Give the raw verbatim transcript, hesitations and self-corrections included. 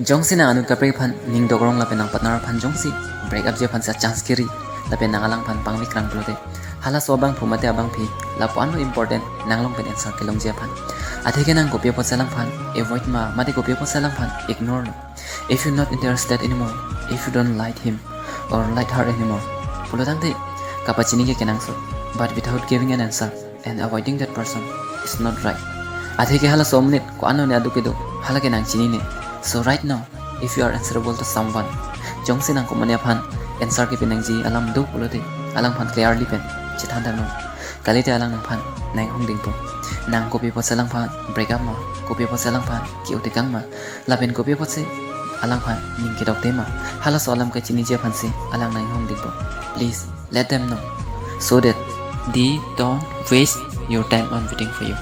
Jongsi nang anut kaprek aphan ning dokrong lapen nang partner aphan jongsi break up ji aphan sa chance kiri lapen nang alangphan pangvikrang pulote, halaso abangphu mate abangpi lapu-an lo important nanglong pen answer kelongji aphan. Atheke nang kopi apotsi alangphan avoid ma mate kopi apotsi alangphan ignore lo. If you're not interested anymore, if you don't like him or like her anymore pulo tangte, kapachini ke kenangsot, but without giving an answer and avoiding that person is not right. Atheke halaso amonit ko-an lo ne aduk kedo, hala ke nang chinine. So right now, if you are answerable to someone, jongsi nang komatne aphan answer kepi nangji alam do pulote, alangphan clearly pen chethan tangnon. Kalite alang nangphan nanghong dingpo. Nang kopi apotsi alangphan break up ma, kopi apotsi alangphan ke-o tekang ma, lapen kopi apotsi alangphan ning kedokde ma, halaso alam kachiniji aphansi alang nanghong dingpo. Please let them know so that they don't waste your time on waiting for you.